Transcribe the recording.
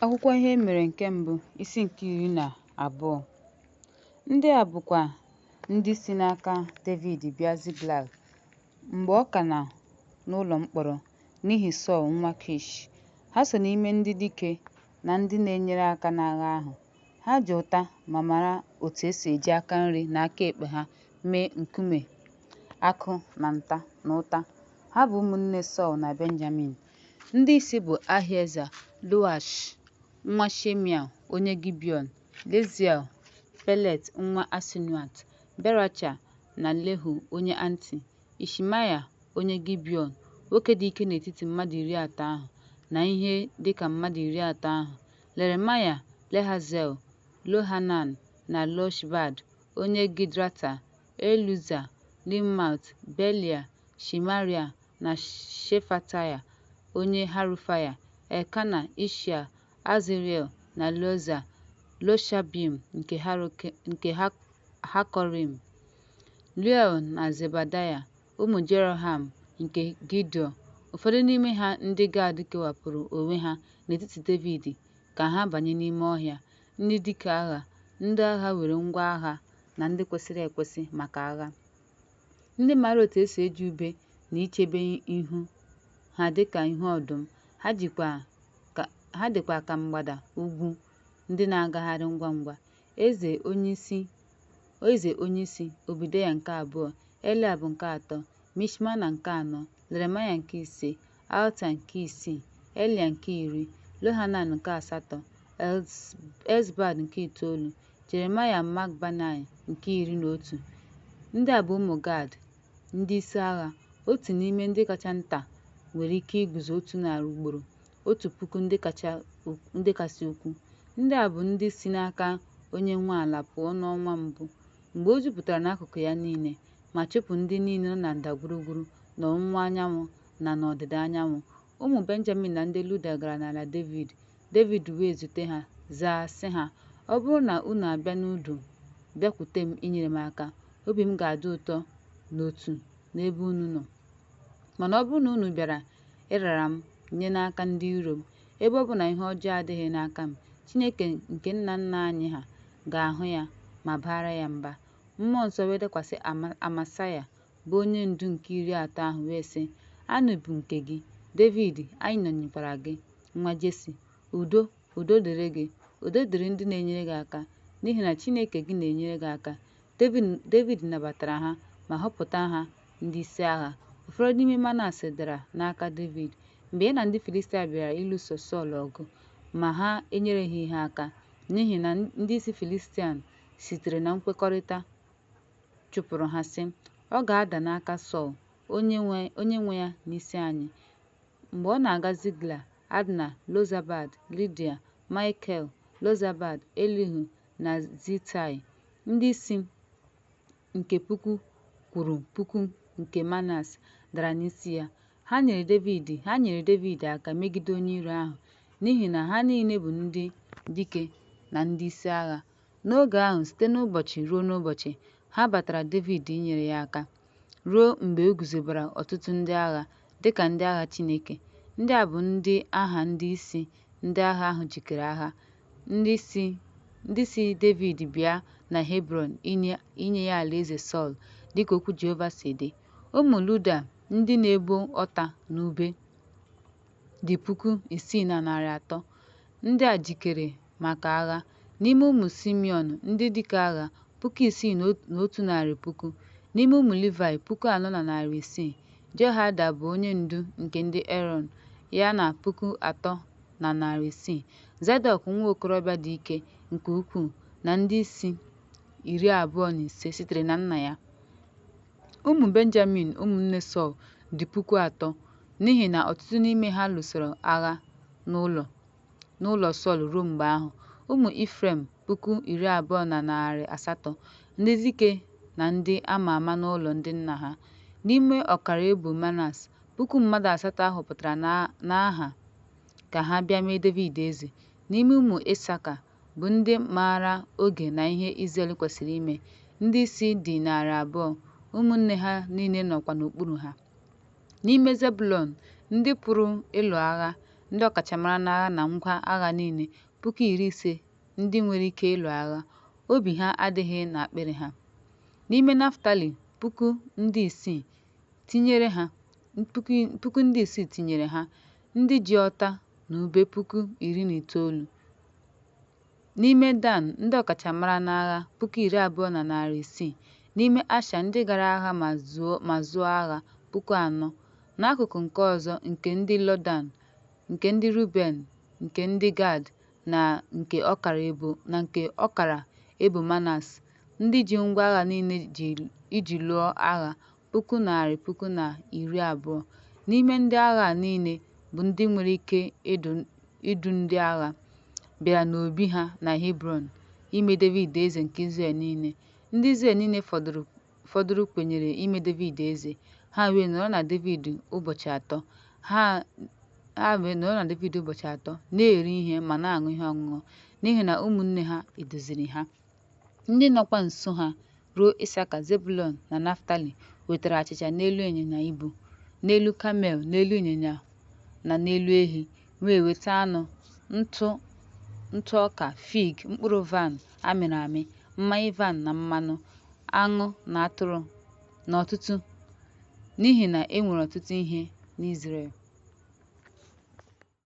Akwụkwọ Ihe E Mere nke Mbụ, isi nke 12. Ndị a bụkwa ndị si n'aka Devid bịa Ziklag mgbe ọ ka nọ n'ụlọ mkpọrọ n'ihi Sọl nwa Kish. Ha so n'ime ndị dike na ndị na-enyere aka n'agha ahụ. Ha ji ụta ma mara otu e si eji aka nri na aka ekpe ha mee nkume, akụ na ụta. Ha bụ ụmụnne Sọl na Benjamin. Ndị isi bụ Ahieza, Joash nwa Shemia onye Gibiọn, Jeziel, Pelet nwa Asnụat, Beracha na Jehu onye Anti, Ishmaya onye Gibiọn, nwoke dị ike n'etiti mmadụ 30 ahụ, na ihe dị ka mmadụ 30 ahụ, Leremaya, Jahaziel, Johanan na Jozabad onye Gidrata, Elauza, Rimmat, Bealia, Shemaria na Shefataya onye Harufaya, Elkana, Ishia, Azriel na Eliezer, Jashobeam nke Hakorim, Juel na Zebadaya, ụmụ Jeroham nke Gidoa. Ụfọdụ n'ime ha ndị Gad kewapụrụ onwe ha n'etiti Devid ka ha banye n'ime ọhịa, ndị dike agha, ndị agha nwere ngwa agha na ndị kwesịrị ekwesị maka agha, ndị maara otú e si eji ube na ichebe ihu ha dịka ihu ọdụm, ha dịkwa ka mgbada ugwu ndị na-agagharị ngwangwa. Eze onyeisi, Ọbadaya nke abụọ, Eliab nke atọ, Mishmana nke anọ, Leremaya nke ise, Altai nke isii, Elia nke iri, Johanan nke asatọ, Elzabad nke itoolu, Jeremaya Makbanai nke 11. Ndị a bụ ụmụ Gad, ndịisi agha. Otu n'ime ndị kacha nta nwere ike iguzo 100 ugboro 1000 ndị kasị ukwuu. Ndị a bụ ndị si n'aka onyenwe ala pụọ n'ọnwa mbụ, mgbe o jupụtara n'akụkụ ya niile, ma chụpụ ndị niile nọ na ndagwurugwu n'ọwụwa anyanwụ na n'ọdịda anyanwụ. Ụmụ Benjamin na ndị Juda gara n'ala Devid, Devid wee zute ha, zaa, sị ha, Ọ bụrụ na unu abịa n'udo bịakwute m inyere m aka, obi m ga-adị ụtọ n'otu n'ebe unu nọ. Mana ọ bụrụ na unu bịara ịrara m nye n'aka ndị iro m, ebe ọ bụ na ihe ọjọọ adịghị n'aka m, Chineke nke nna nna anyị ha ga-ahụ ya ma baara ya mba. Mmụọ nsọ wee dakwasị Amasaya, bụ onye ndu nke 30 ahụ wee sị, Anyị bụ nke gị, Devid, anyị nọnyekwara gị, nwa Jesi. Udo, udo dịrị gị, udo dịrị ndị na-enyere gị aka, n'ihi na Chineke gị na-enyere gị aka. Devid nabatara ha ma họpụta ha ndị isi agha. Ụfọdụ n'ime Manase dara n'aka Devid, mgbe ya na ndị Filistia bịara ịlụso Sọl ọgụ, ma ha enyereghị ha aka, n'ihi na ndị isi Filistia sitere na nkwekọrịta chụpụrụ ha, sị, Ọ ga-ada n'aka Sọl onyenwe ya n'isi anyị. Mgbe ọ na-aga Ziklag, Adna, Jozabad, Lidia, Maịkel, Jozabad, Elihu na Ziltaị, ndị isi nke puku kwuru puku nke Manase, dara n'isi ya. Ha nyeere Devid aka megide onye iro ahụ, n'ihi na ha niile bụ ndị dike na ndị isi agha. N'oge ahụ, site n'ụbọchị ruo n'ụbọchị, ha batara Devid inyere ya aka, ruo mgbe o guzobere ọtụtụ ndị agha, dịka ndị agha Chineke. Ndị a bụ ndị aha ndị isi ndị agha ahụ jikere agha, ndị si Devid bịa na Hebrọn inye ya alaeze Sọl, dịka okwu Jehova si dị. Ụmụ Juda ndị na-ebu ọta na ube dị 6,300, ndị a jikeere maka agha. N'ime ụmụ Simiọn, ndị dike agha, 6,100. N'ime ụmụ Livayị, 4,600. Jehoiada bụ onyendu nke ndị Erọn, ya na 3,600. Zadọk nwa okorobịa dị ike nke ukwuu na ndịisi 25 sitere na nna ya. Ụmụ Benjamin ụmụnne Sọl dị 3,000, n'ihi na ọtụtụ n'ime ha lụsoro agha n'ụlọ Sọl ruo mgbe ahụ. Ụmụ Ifrem 20,800, ndị dike na ndị ama ama n'ụlọ ndị nna ha. N'ime ọkara ebo Manase, puku mmadụ asatọ a họpụtara n'aha ka ha bịa mee Devid eze. N'ime ụmụ Isaka, bụ ndị maara oge na ihe Izrel kwesiri ime, ndịisi dị 200, ụmụnne ha niile nọkwa n'okpuru ha. N'ime Zebụlọn, ndị pụrụ ịlụ agha, ndị ọkachamara n'agha na ngwa agha niile, 50,000 ndị nwere ike ịlụ agha, obi ha adịghị n'akpịrị ha. N'ime Naftali, 6,000 tinyere ha, ndị ji ọta na ube 19,000. N'ime Dan, ndị ọkachamara n'agha, 20,600. N'ime Asha, ndị gara agha ma zụọ agha, 4,000. N'akụkụ nke ọzọ, nke ndị Lodan, nke ndị Ruben, nke ndị Gad na nke ọkara ebo Manase, ndị ji ngwa agha niile iji lụọ agha, 1,020,000. N'ime ndị agha a niile, bụ ndị nwere ike idu ndị agha, bịara n'obi ha na Hebrọn ime Devid eze nke Izrel niile. Ndị Izrel niile fọdụrụ kwenyere ime Devid eze. Ha wee nọrọ na Devid ụbọchị atọ, na-eri ihe ma na-aṅụ ihe ọṅụṅụ, n'ihi na ụmụnne ha duziri ha. Ndị nọkwa nso ha, ruo Ịsaka, Zebụlọn na Naftali, wetara achịcha n'elu ịnyịnya ibu, n'elu kamel, n'elu ịnyịnya na n'elu ehi, wee weta anụ, ntụ ọka, fig, mkpụrụ vaịn a mịrị amị, mmanya vaịn na mmanụ aṅụ na atụrụ n'ọtụtụ, n'ihi na e nwere ọtụtụ ihe n'Izrel.